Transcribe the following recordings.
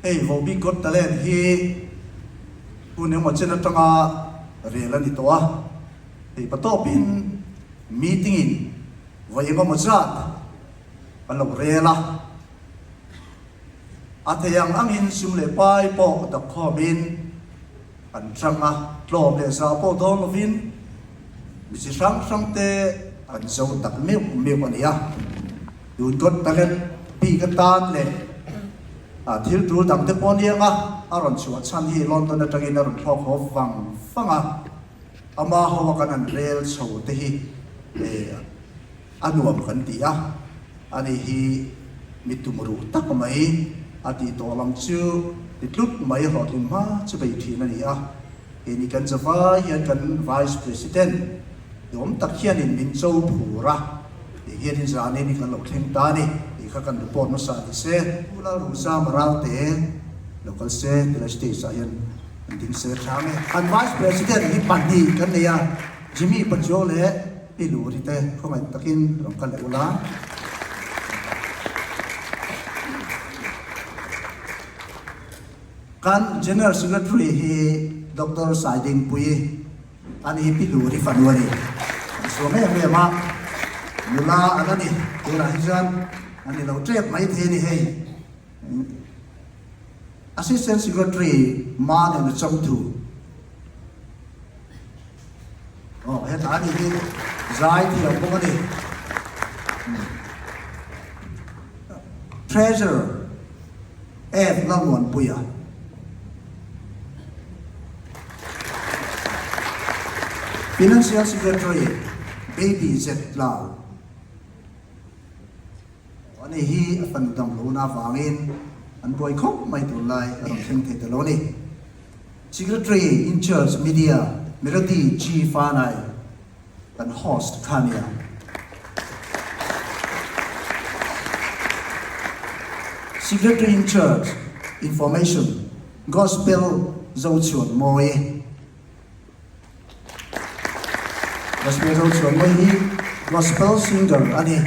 Hei Vohbik Got Talent hi hun engmaw chen atanga rel a ni tawh a, hei patawpin meeting in vawi engemaw zat kan lo rel a, a thei ang angin sum leh pai pawh dakkhawmin kan chang a, tlawm leh zah pawh dawn lovin mi chi hrang hrang te kan zo tak meuh meuh a ni a. Tun Got Talent bik atan leh thil tul dang te pawh aniang a, a rawn chhuah chhan hi London atangin a rawn thlawk haw vang vang a, ama ho a kan han rel chho te hi a nuam kan ti a, ani hi mi tum ruh tak mai a tih tawh lam chu ti tlut mai hlawhtlin hma chu bei thin a ni a. Keini kan zavai hian kan Vice President duhawm tak hianin min cho phur a, tih hianin zanin hi kan lo thleng ta a ni tih kha kan report hmasa ni se. Pu Lalruzama Ralte lo kal se tilai stage ah hian an ding se tha nge. Kan Vice President hi pahnih kan nei a, Jimmy Pachuau leh Pi Luri te khawngaih takin rawn kal leh ula. Kan General Secretary hi Doctor Saidingpuii a ni, Pi Luri fanu a ni. An suam em em a, nula an a ni. Tunah hi chuan an ni lo tep mai thei a ni hei. Assistant Secretary Ma nen a chawngthu. Aw hetah a ni hi zai thiam bawk a ni. Treasurer F Lalmuanpuia. Financial Secretary Baby Z Tlau. Ani hi a fanu dam lohna avangin an buai khawp mai tunlai a rawn thleng thei ta lo a ni. Secretary in charge Media Melody G Fanai kan host kha a nia. Secretary in charge Information Gospel Zochhuan Mawi. Gospel Zochhuan Mawi hi Gospel singer a ni.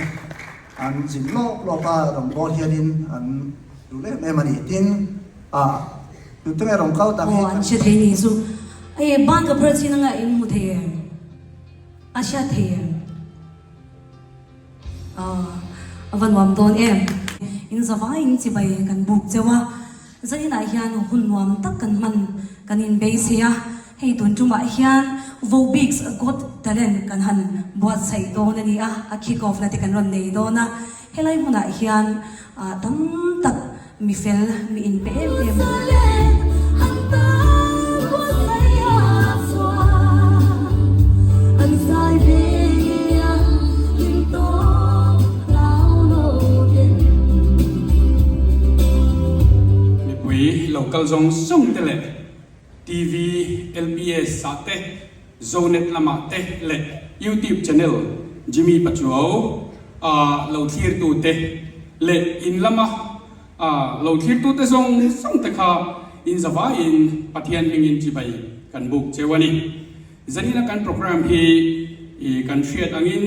An zin lawk lawk a, rawngbâwl hianin an duh em em a ni. Tin, ah, tute nge rawn kal tak hi? Aw, an hre thei ni chu. Ei, ban ka phar chin anga in hmu thei em? A hriat thei em? Aw, a va nuam dawn em? In zavaiin chibai kan buk cheu a. Zainah hian hun nuam tak kan hman kan inbeisei a, hei tun tumah hian Vohbik's Got Talent kan han buatsaih dawn a ni a, a kick off na te kan rawn nei dawn a, helai hmunah hian tam tak mi fel mi inpe em em. Mipui lo kal zawng zawng te leh TV, LPS ah te, Zonet lamah te leh YouTube channel Jimmy Pachuau a lo thlirtu te leh in lama lo thlirtu te zawng zawng te kha in zavaiin Pathian hmingin chibai kan buk cheu a ni. Zanina kan program hi kan hriat angin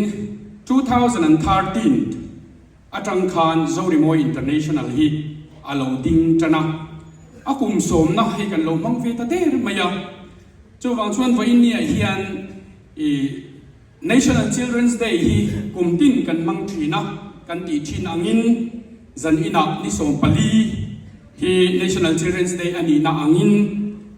2013 atang khan Zorimawi International hi a lo ding tan a, a kum sawmna hi kan lo hmang ve ta der mai a. Chuvang chuan vawiinniah hian i National Children's Day hi kum tin kan hmang thin a, kan tih thin angin zan inah ni 14 hi National Children's Day a nihna angin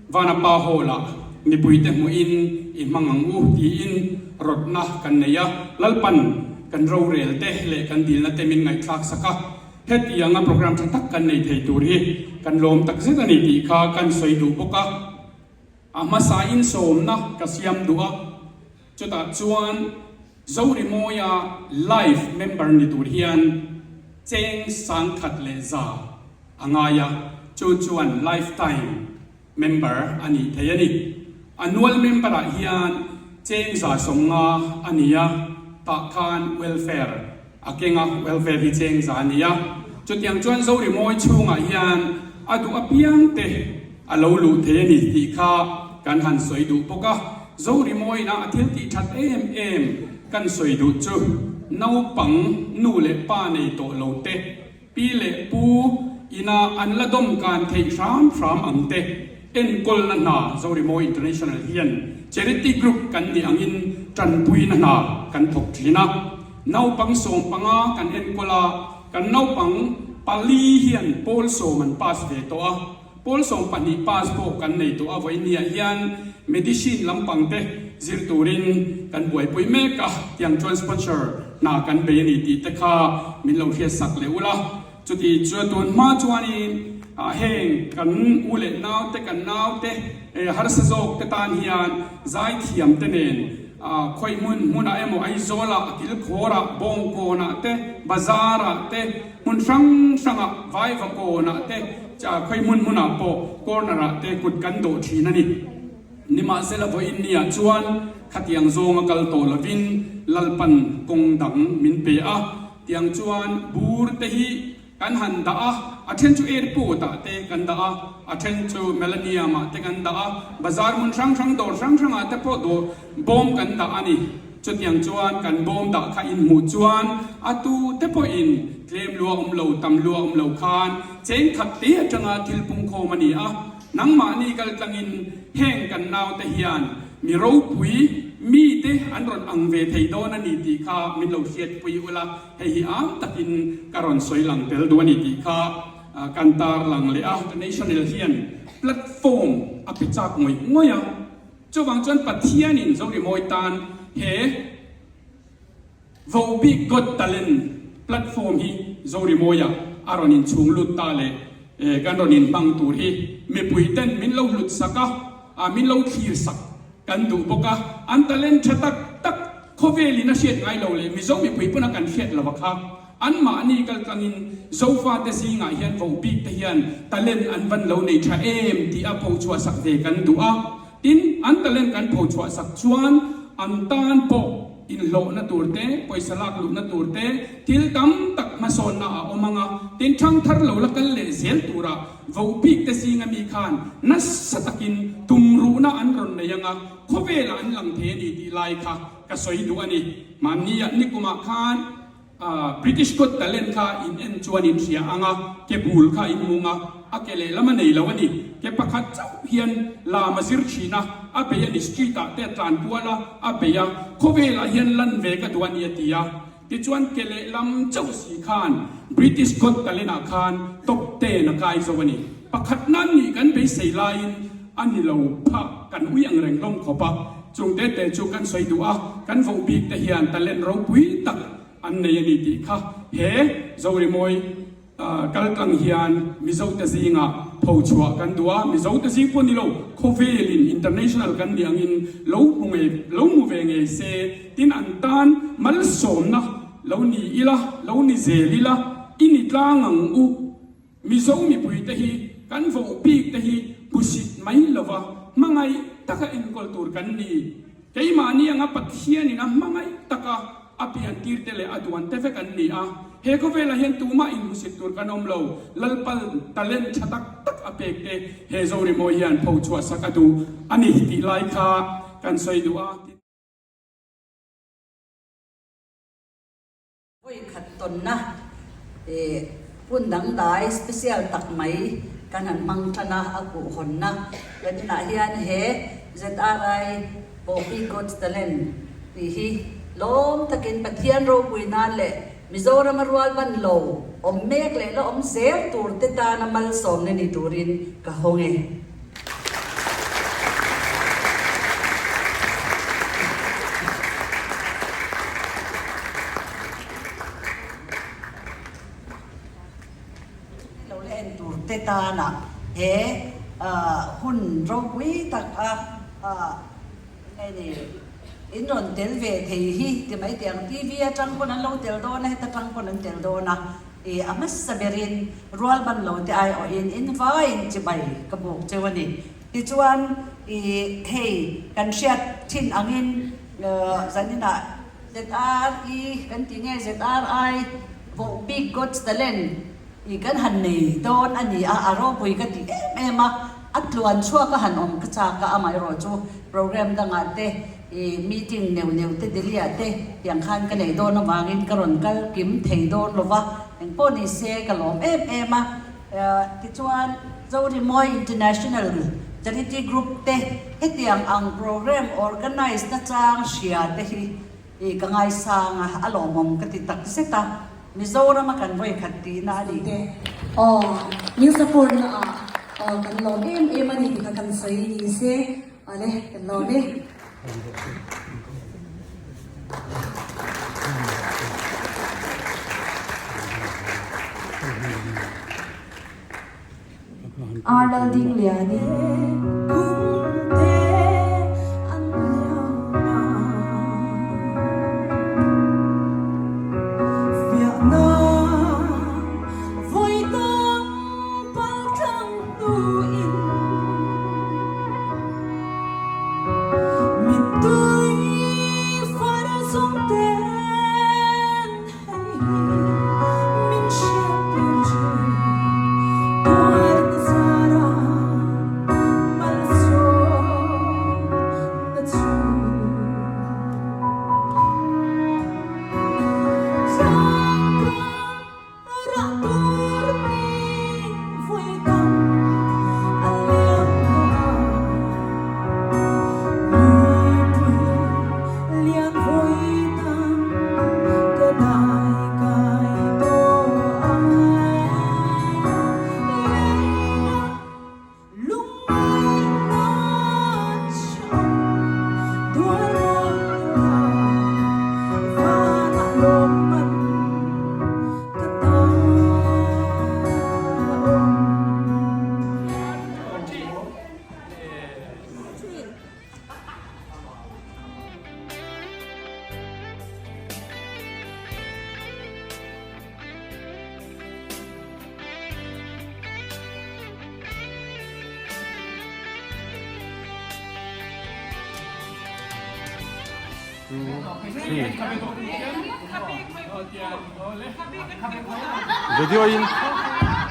Vanapa Hall-ah mipuite hmuhin i hmang ang u tiin rawtna kan nei a, Lalpan kan rorel te leh kan dilna te min ngaihthlak sak a, hetianga program tha tak kan nei thei tur hi kan lawm takzet a ni tih kha kan sawi duh bawk a. A hmasa in sawmna ka siam duh a, chutah chuan Zorimawia life member ni tur hian cheng 1100 a ngai a, chu chuan lifetime member a nih thei a ni. Annual member ah hian cheng 150 a ni a, tah khan welfare a keng a, welfare hi cheng za a ni a. Chutiang chuan Zorimawi chhungah hian a duh apiang te a lo luh thei a ni tih kha kan han sawi duh bawk a. Zorimawiina a thil tih that em em kan sawi duh chu naupang nu leh pa nei tawh lo te, Pi leh Pu Ina an la dawm kan theih hram hram ang te enkawlna hna Zorimawi International hian Charity Group kan nih angin tanpuina hna kan thawk thin a. Naupang 15 kan enkawl a, kan naupang pali hian pawl sawm an pass ve tawh a. Pawl 12 pass pawh kan nei tawh a, vawinia hian medicine lampang te zir turin kan buaipui mek a, tiang chuan sponsor hna kan bei a ni tih te kha min lo hriatsak leh ula. Chuti chu tun hma chuanin heng kan u leh naute, kan naute harsa zawk te tan hian zaithiam te nen khawi hmun hmunah emaw Aizawlah, Kilkhawrah, Bawngkawnah te, Bazarah te, hmun hrang hrangah Vaivakawnah te, khawi hmun hmunah pawh corner ah te kut kan dawh thin a ni. Nimahsela vawiin niah chuan khatiang zawnga kal tawh lovin Lalpan kawng dang min pe a. Tiang chuan bur te hi kan han dah a, a then chu airport ah te kan dah a, a then chu Millennium ah te kan dah a, bazar hmun hrang hrang dawr hrang hrang ah te pawh dawr bawm kan dah a ni. Chutiang chuan kan bawm dah kha in hmuh chuan a tu te pawhin tlem lua awm lo, tam lua awm lo khan cheng khat te atanga thil pungkhawm a ni a. Nangmahni kal tlangin heng kan naute hian mi ropui mite an rawn ang ve thei dawn a ni tih kha min lo hriatpui ula, hei hi am takin ka rawn sawi lang tel duh a ni tih kha kan tar lang leh a. National hian platform a pe chak ngawih ngawih a, chuvang chuan Pathianin Zorimawi tan he. Vohbik Got Talent platform hi Zorimawia a rawn inchhung lut ta leh kan rawn inhmang tur hi mipui ten min lo hlut sak a, min lo thlir sak kan duh bawk a, an talent tha tak tak khawvelin a hriat ngai lo leh Mizo mipui pawn a kan hriat lo a kha anmahni kaltlangin Zofate zingah hian Vohbik te hian talent an van lo nei tha em tih a phochhuah sak ve kan duh a. Tin, an talent kan phochhuah sak chuan an tan pawh inhlawhna tur te, pawisa lak luhna tur te, thil tam tak hmasawnna a awm ang a. Tin, thangthar lo la kal leh zel tura vohbik te zinga mi khan nasa takin tumruhna an rawn nei ang a, khawvelah an lang thei a ni tih lai kha ka sawi duh a ni. Mahni ah nikumah khan. British Got Talent kha in en chuan in hria ang a, ke bul kha in hmung a, a ke lehlam a nei lo a ni. Ke pakhat chauh hian lam a zir thin a, a bei a ni. Street ah te a tlan kual a, a bei a, khawvelah hian lan ve ka duh a ni a ti a. Tichuan ke lehlam chauh si khan British Got Talent ah khan top ten a kai zo a ni. Pakhat nan nih kan beisei laiin a ni lo phah kan ui ang reng hlawm khawp a. Chung te te chu kan sawi duh a, kan voh bik te hian talent ropui tak an nei a ni tih kha he Zorimawi kaltlang hian Mizo te zingah phochhuah kan duh a, Mizo te zing pawh ni lo, khawvelin international kan nih angin lo hmu ngei lo hmu ve ngei se, tin an tan malsawmna lo ni ila, lo ni zel ila, i ni tlang ang u. Mizo mipuite hi kan voh bik te hi hmusit mai lova hmangaih taka enkawl tur kan ni. Keimahni anga Pathianin a hmangaih taka a piantir te leh a duan te vek an ni a. He khawvelah hian tumah inhmusit tur kan awm lo. Lalpal talent tha tak tak a pek te he Zorimawi hian phochhuah sak a duh a ni tih lai kha kan sawi duh a. Vawi khat tawnna ih hun dangdai special tak mai kan han hmang tan a, a kuhhawnna kan inah hian he ZRI Bawhpi God's Talent tih hi lawm takin Pathian ropui nan leh Mizorama rual ban lo awm mek leh la awm zel tur te tana malsawmna ni turin ka hawng e. Lo la en tur te tana he hun ropui tak a nge ni in rawn tel ve thei hi ti mai teh ang TV atang pawn an lo tel dawn a heta tang pawn an tel dawn a. I a hmasa berin rual ban lo te aiawhin in vaiin chibai ka buk cheu a ni. Tichuan i hei kan hriat thin angin zaninah ZRE kan ti nge ZRI voh bik God's Talent i kan han nei dawn a ni a, a ropui ka ti em em a, a tluan chhuak a han awm ka chak a, amaherawh chu program dangah te I meeting neuh neuh te Delhi ah te tiang khan ka neih dawn avangin ka rawn kal kim thei dawn lo va, engpawh ni se ka lawm em em a. Tichuan, Zorimawi International Charity Group te hetiang ang programme organise nachang hria te hi i ka ngaisang a, a lawmawm ka ti tak zet a, Mizoram a kan vawi khat tihna a ni. Te, aw, min support na ah aw kan lawm em em a ni tih kha kan sawi ni se, awle kan lawm e. Arnold Dingliani. Video in.